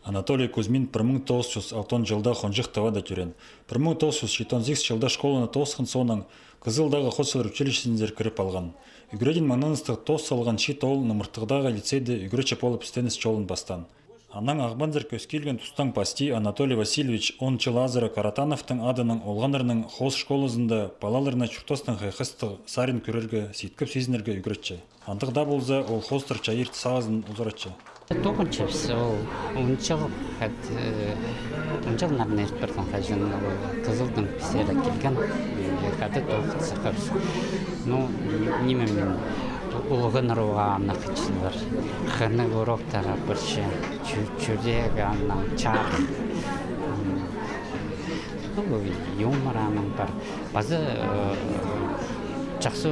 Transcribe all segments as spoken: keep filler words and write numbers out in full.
Анатолий Кузьмин пір муң тоғыс чӱс алтон чылда хонҷых Тывада тӧреен. Пір муң тоғыс чӱс читон сигіс чылда школаны тоосхан соонаң Кызылдағы хоосчылар училищезінзер кіріп алған. Ӱгредін маңнаныстығ тоос салған чиит оол нымырттығдағы лицейде ӱгретчі полып істеніс чолын пастаан. Анаң ағбанзар кӧс килген тустаң пасти Анатолий Васильевич он чыл азыра Каратановтың адынаң олғаннарның хоос школазында палаларны чуртастаң хайхастығ сарин кӧрерге, ситкіп сизінерге ӱгретче. Андағ даа полза, ол хоостар чайир сағызын узаратча. Тоғынчабыс ол он чыл, хат, э, он чыл, наверное, иртпірдең хаҷан ол Кызылдаң пісер килген, э, хада тоғынчабыс. Ну, ниме, мин улуғ нырға аны хынчалар. Хынығ уроктар апарча, чӱ-, чӱрек аның чарых. М, ну, юмор аның пар. Пазы, э, чахсы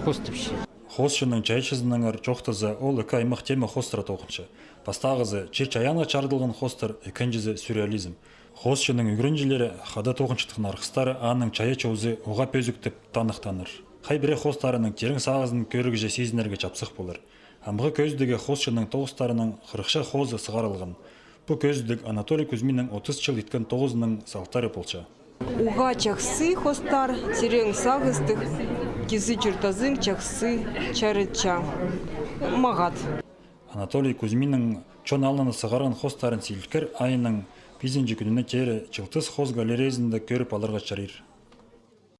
хоостапча. Хоосчының чайаачызынаңар чоохтаза, ол ікі аймах теема хоостыра тоғынча. Пастағызы — чир-чайаанға чарыдылған хоостар, ікінҷізі — сюрреализм. Хоосчының ӱгренҷілері, хада тоғынчатхан арғыстары аның чайаачы узы уғаа пӧзік тіп таныхтааннар. Хай пірее хоостарының тирең сағызын кӧрігҷе сизінерге чапсых полар. Амғы кӧзідігі хоосчының тоғыстарының хырыхча хоозы сығарылған. Пу кӧзідіг Анатолий Кузьминнің отыс чыл иткен тоғызының салтары полча. Уғаа чахсы хоостар, тирең сағыстығ, кізі чуртазын чахсы чарытча. Мағат. Анатолий Кузьминнің чон алнына сығарған хоостарын Силкер айының пизінҷі кӱніне теере Чылтыс хоос галереязында кӧріп аларға чарир.